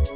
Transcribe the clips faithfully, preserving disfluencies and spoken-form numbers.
N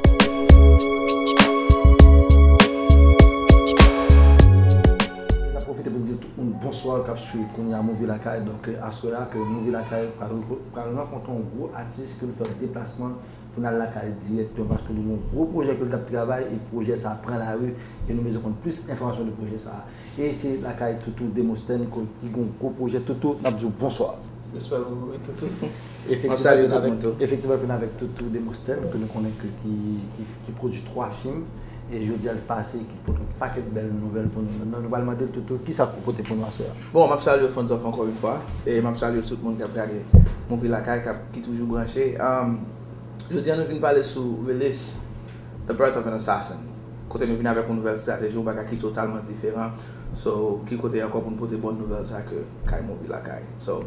ap pwofite pou n di tout moun bonswa k ap swiv kounye a Movie Lakay. Donk, aswè a, ke Movie Lakay pral, pral rankontre yon gwo atis ke nou fè deplasman pou n al lakay dirèkteman, paske nou gen yon gwo pwojè ke l t ap travay, e pwojè sa a pran lari, e nou bezwen konn plis enfòmasyon de pwojè sa a. E se lakay Toutou Demosthène ki gen yon gwo pwojè. Toutou, n ap di w bonswa. Respè pou ou, Toutou. Efektivman, avèk Toutou Demosthène, ke nou konnen ke ki, ki, ki pwodui twa fim, e jodi a l pase, ki pote yon pakèt bèl nouvèl pou nou. Nan nou pral mande l Toutou, kisa pou pote pou nou aswè a? Bon, m ap salye Fans of ankò yon fwa, e m ap salye tout moun k ap gade Movie Lakay, k ap, ki toujou branche. Um, jodi a nou vin pale sou Release, The Birth of an Assassin. Kote nou vin avèk yon nouvèl estrateji, yon bagay ki totalman diferan. So, ki kote ankò pou n pote bòn nouvèl sa ke kay Movie Lakay. So,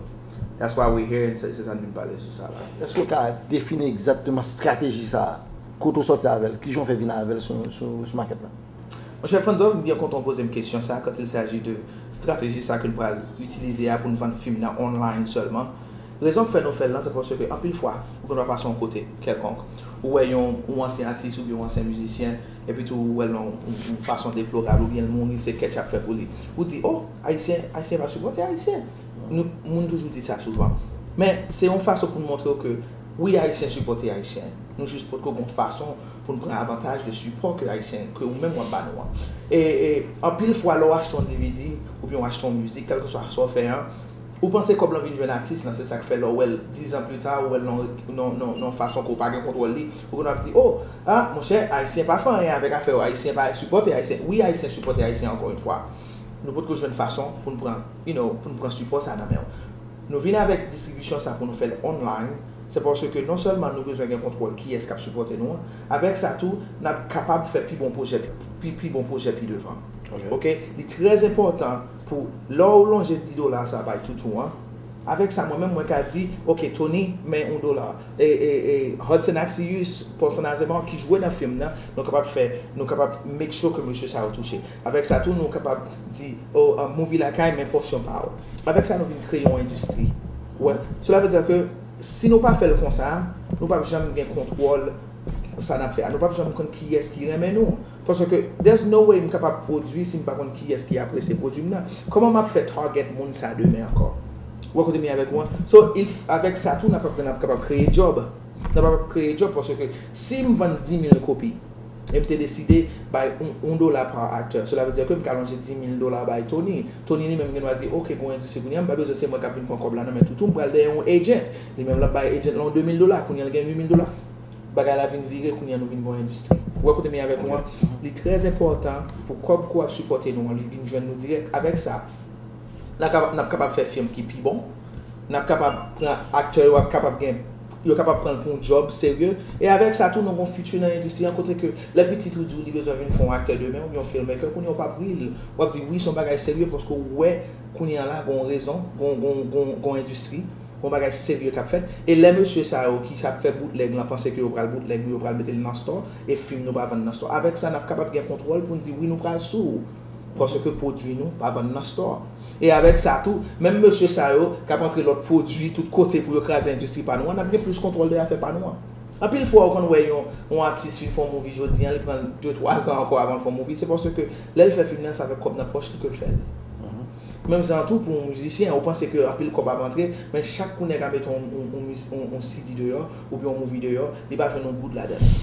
that's why we here, and se, se sa n vin pale sou sa la. Èske w ka defini egzakteman estrateji sa a? Kote w sòti avè l? Kijan w fè vin avè l sou, sou, sou makèt la? Monchè Fans of, m byen kontan w poze m kesyon sa, quand il s'agit de estrateji sa ke n pral itilize a pou n vann fim nan online sèlman. Rezon k fè nou fè l lan, se paske anpil fwa, ou konn pase yon kote kèlkonk, ou wè yon, yon ansyen atis oubyen yon ansyen mizisyen, epi tou ou wè l nan yon, yon, yon fason deplorab, oubyen l mouri, se kèt y ap fè pou li. Ou di, "Oh, Ayisyen, Ayisyen pa sipòte Ayisyen." Nou, moun toujou di sa souvan. Men, se yon fason pou n montre w ke, wi, Ayisyen sipòte Ayisyen. Nou jis potko gen yon fason pou n pran avantaj de sipò ke Ayisyen, ke ou menm w ap ba nou an. E, e, anpil fwa, lè w achte yon D V D, oubyen w achte yon mizik, kèlkeswa sa w fè an, ou panse kòb lan vin jwenn atis lan, se sa k fè lè w wè l dizan pita, ou wè l nan, nan, nan, nan fason ke w pa gen kontwòl li, ou konn ap di, "Oh, ah, monchè, Ayisyen pa fè anyen avèk afè yo, Ayisyen pa sipòte Ayisyen." Wi, Ayisyen sipòte Ayisyen, ankò yon fwa. Nou potko jwenn fason pou n pran, you know, pou n pran sipò sa nan men w. Nou vin avèk distribisyon sa pou nou fè l online, se paske non sèlman nou bezwen gen kontwòl kiyès k ap sipòte nou an, avèk sa tou, n ap kapab fè pi bon pwojè, pi, pi bon pwojè pi devan. Ok. Ok? Li trè enpòtan pou lè w lonje dis dola sa bay Toutou an, avèk sa, mwen menm, mwen ka di, "Ok, Tony, men yon dola." E, e, e Hudson Axius, Paulson Azemar, ki jwe nan fim nan, nou kapab fè, nou kapab make sure ke mesye sa yo touche. Avèk sa tou, nou kapab di, "Oh, uh, Movie Lakay, men pòsyon pa w." Avèk sa, nou vin kreye yon endistri. Ou wè? Cela veut dire que si nou pa fè l konsa, nou p ap janm gen kontwòl sa n ap fè a. Nou p ap janm konn kiyès ki renmen nou. Paske there's no way m kapab pwodui si m pa konn kiyès ki apresye pwodui m nan. Kòman m ap fè target moun sa demen ankò? Ou wè kote m ye avèk ou an? So, il f-, avèk sa tou, n ap, n ap kapab kreye djòb. N ap kapab kreye djòb paske si m vann dis mil kopi, e m te deside bay yon, yon dola pa aktè, cela veut dire que m ka lonje dis mil dola bay Tony. Tony li menm gen dwa di, "Ok, gen yon endistri kounye a, m pa bezwen se mwen k ap vin pran kòb la nan men Toutou, m pral dèyè yon agent." Li menm l ap bay agent la yon de mil dola, kounye a l gen uit mil dola. Bagay la vin vire, kounye a nou vin gen yon endistri. Ou wè kote m ye avèk ou an? Li trè enpòtan pou kòb ke w ap sipòte nou an, li vin jwenn nou dirèk. Avèk sa, n a kapa-, n ap kapab fè fim ki pi bon. N ap kapab pran aktè yo, ap kapab gen, yo kapab pran l pou yon djòb serye. E avèk sa tou, nou gen yon fiti nan endistri an kote ke lè pitit ou di w li bezwen vin fè yon aktè demen oubyen yon filmmaker, kounye a w p ap ri l. W ap di, "Wi, se yon bagay serye," paske w wè kounye a la, gen yon rezon, gen, gen, gen, gen yon endistri. Gon bagay serye k ap fèt. E lè mesye sa yo ki ap fè boutlèg lan panse ke yo pral boutlèg, yo pral mete l nan store, e fim nou pa vann nan store. Avèk sa, n ap kapab gen kontwòl pou n di, "Wi, nou pral sou ou." Paske pwodui nou pa vann nan store. E avèk sa tou, menm mesye sa yo k ap antre lòt pwodui tout kote pou yo kraze endistri pa nou an, n ap gen plis kontwòl de afè pa nou an. Anpil fwa, ou konn wè yon, yon atis fin fè yon movie jodi an, li pran de twa zan ankò avan l fè yon movie. Se paske lè l fè fim nan, se avèk kòb nan pòch li ke l fè l. Menm jan tou pou yon mizisyen, ou panse ke anpil kòb ap antre, men chak kou nèg la mete yon, yon, yon miz-, yon, yon C D deyò, oubyen yon movie deyò, li pa jwenn yon goud ladan l.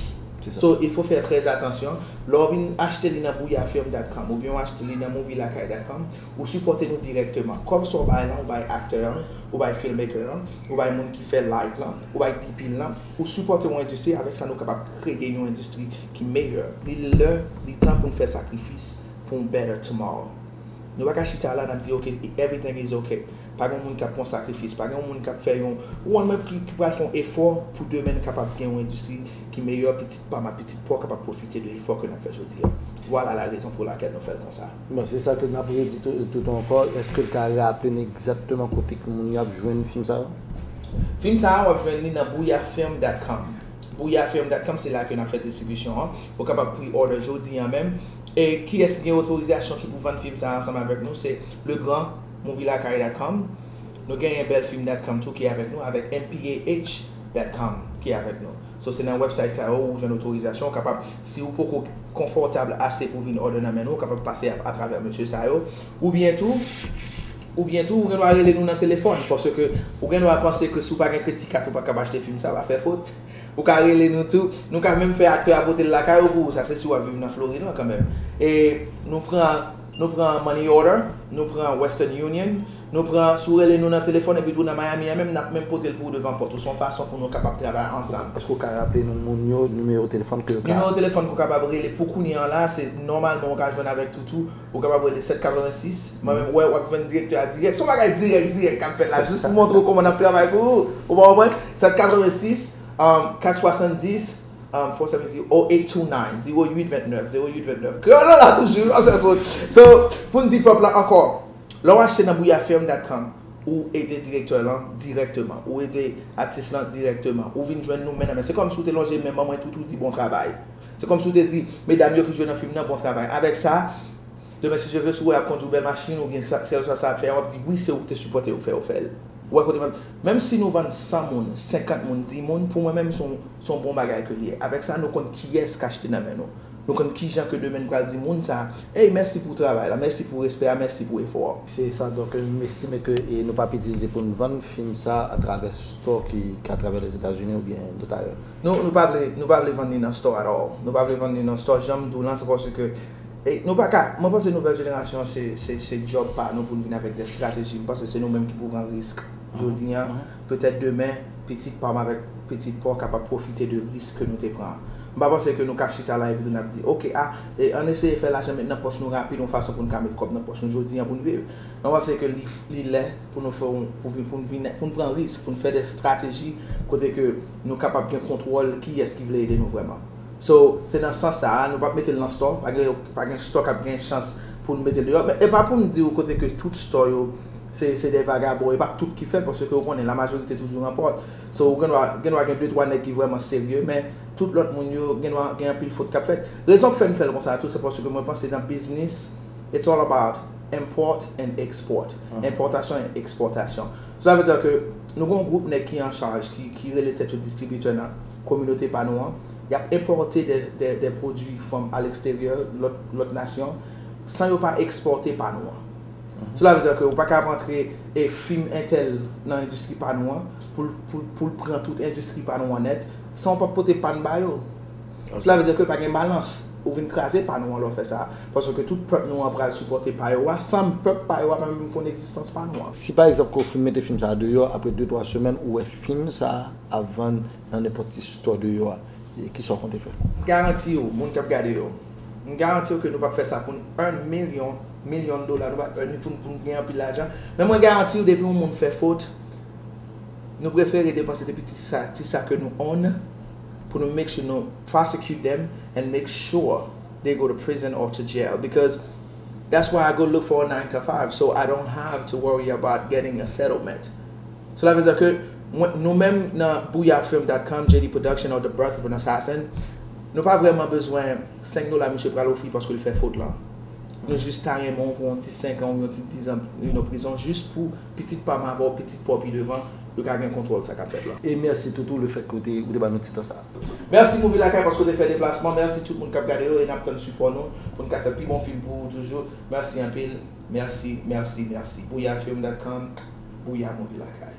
Se sa. So, il faut faire très attention. Lè w vin achte li nan bouyafilm dot com, oubyen w achte li nan movie lakay dot com, ou sipòte nou dirèkteman. Kòb sa w bay lan, ou bay aktè an, ou bay filmmaker an, ou bay moun ki fè light lan, ou bay D P lan, ou sipòte yon endistri, avèk sa nou kapab kreye yon endistri ki meyè. Li lè, li tan pou n fè sakrifis pou yon better tomorrow. Nou pa ka chita la, n ap di, "Ok, everything is ok." Pa gen yon moun k ap pran sakrifis, pa gen yon moun k ap fè yon, ou konprann mwen, ki, ki pral fè yon efò pou demen n kapab gen yon endistri ki meyè, pitit pa m ak pitit pa w kapab pwofite de efò ke n ap fè jodi a. Vwala la rezon pou lakèl nou fè l konsa. Bon, se sa ke n ap redi tou, tou ankò. Èske w ka raple n egzakteman kote ke moun yo ap jwenn fim sa yo? Fim sa a, w ap jwenn li nan bouyafilm dot com. bouyafilm dot com, se la ke n ap fè distribisyon an. Ou kapab pre-order jodi an menm. E kiyès ki gen otorizasyon ki pou vann fim sa a ansanm avèk nou? Se Legrand, movie lakay dot com. Nou genyen bèlfim dot com tou ki avèk nou, avèk M P A H dot com ki avèk nou. So, se nan website sa yo ou jwenn otorizasyon, ou kapab, si ou poko konfòtab ase pou vin order nan men nou, ou kapab pase a, atravè mesye sa yo. Oubyen tou, oubyen tou, ou gen dwa rele nou nan telefòn, paske ou gen dwa panse ke si w pa gen kredi kat, ou pa kab achte fim sa, pa fè fot. Ou ka rele nou tou. Nou ka menm fè aktè a pote l lakay ou pou ou. Sa se si w ap viv nan Florid lan kanmenm. E nou pran, nou pran money order, nou pran Western Union, nou pran, si w rele nou nan telefòn epi tou nan Miami an menm, n ap menm pote l pou ou devan pòt ou. Se yon fason pou nou kapab travay ansanm. Èske w ka raple nou moun yo, nimewo telefòn ke yo ka Nimewo telefòn ke w kapab rele pou kounye an la, se nòmalman ou ka jwenn avèk Toutou, ou kapab rele sèt katrevensis. Mwen menm, wè, w ap jwenn direktè a dirèk. Se yon bagay dirèk, dirèk k ap fèt la, jis pou montre w kòman n ap travay pou ou. Ou pa konprann? Sèt katrevensis, um, kat swasanndis, um, four seven zero, oh eight two nine, zero eight twenty-nine, zero eight twenty-nine. Kreyòl lan la toujou, pa fè fot. So, pou n di pèp la ankò, lè w achte nan bouya film dot com, ou ede direktè lan dirèkteman, ou ede atis lan dirèkteman, ou vin jwenn nou men nan men. Se kòmsi w te lonje men ban mwen Toutou di bon travay. Se kòmsi w te di medam yo ki jwe nan fim nan bon travay. Avèk sa, demen si Dye vle, si w wè y ap kondui yon bèl machin oubyen sa, kèlkeswa sa y ap fè a, w ap di wi, se ou ki te sipòte yo k fè yo fè l. Ou wè kote m ap, menm si nou vann san moun, senkant moun, dis moun, pou mwen menm se yon, se yon bon bagay ke l ye. Avèk sa, nou konn kiyès k achte nan men nou. Nou konn kijan ke demen n pral di moun sa, ey, mèsi pou travay la, mèsi pou respè a, mèsi pou efò a. Se sa, donk, m estime ke, e, nou p ap itilize pou n vann fim sa atravè store ki, ki atravè Lèzetazini oubyen dòt ayè. Nou, nou pa vle, nou pa vle vann li nan store at all. Nou pa vle vann li nan store, jan m di w lan, se paske, e, nou pa ka, mwen panse nouvèl jenerasyon an, se, se, se djòb pa nou pou n vin avèk de estrateji. M panse se nou menm ki pou pran risk jodi an. Petèt demen, pitit pa m avèk pitit pa w kapab pwofite de risk ke nou te pran an. M pa panse ke nou ka chita la epi tou n ap di, oke, a, e, ann eseye fè lajan met nan pòch nou rapid, yon fason pou n ka met kòb nan pòch nou jodi an pou n viv. Mwen panse ke li, li lè pou nou fè yon, pou vin, pou n vin, pou n pran risk, pou n fè de estrateji kote ke nou kapab gen kontwòl kiyès ki vle ede nou vrèman. So, se nan sans sa a, nou p ap mete l nan store, pa gen, pa gen store k ap gen chans pou n mete l deyò. Men e pa pou n di w kote ke tout store yo, se, se de vagabon, e pa tout ki fè l, paske ou konnen, la majorite toujou ranpòt. So, ou gen dwa, gen dwa gen de, twa nèg ki vrèman serye, men tout lòt moun yo, gen dwa gen anpil fot k ap fèt. Rezon k fè n fè l konsa tou, se paske mwen panse nan biznis, it's all about import and export. Enpòtasyon e ekspòtasyon. Sela vle di ke nou gen yon gwoup nèg ki an chaj, ki, ki rele tèt yo distribitè nan kominote pa nou an. Y ap enpòte de, de, de pwodui from a leksteryè, lòt, lòt nasyon, san yo pa ekspòte pa nou an. Sela vle di ke ou pa ka ap antre e fim entèl nan endistri pa nou an, pou l, pou l, pou l pran tout endistri pa nou an nèt, san w pa pote pa n ba yo. Sela vle di ke pa gen balans. Ou vin kraze pa nou an lè w fè sa. Paske tout pèp nou an pral sipòte pa yo a, san pèp pa yo a pa menm konn egzistans pa nou an. Si pa egzanp ke w fin mete fim sa a deyò, apre de, twa semèn, ou wè fim sa a ap vann nan nenpòt ti store deyò a, e kisa w konte fè? M garanti w, moun k ap gade yo, m garanti w ke nou p ap fè sa pou n earn milyon, milyon dola, nou p ap earn pou n, pou n gen anpil lajan. Men mwen garanti w, depi yon moun fè fot, nou prefere depanse depi ti sa, ti sa ke nou own, pou nou make sure nou prosecute them and make sure they go to prison or to jail, because that's why I go look for a nine to five, so I don't have to worry about getting a settlement. Sela vle di ke mwen, nou menm nan bouya film dot com, J D Production or The Birth of an Assassin, nou pa vrèman bezwen senk dola misye pral ofri paske l fè fot lan. Nou jis ta renmen w pou yon ti senk an ou yon ti diz an, you know, prizon, jis pou pitit pa m avè w, pitit pa w pi devan, yo ka gen kontwòl sa k ap fèt la. E mèsi Toutou lefèt ke w te, ou te ba nou ti tan sa a. Mèsi Movie Lakay paske w te fè deplasman. Mèsi tout moun k ap gade yo e n ap tann sipò nou pou n ka fè pi bon fim pou ou toujou. Mèsi anpil. Mèsi, mèsi, mèsi. Bouya film dot com, Bouya Movie Lakay.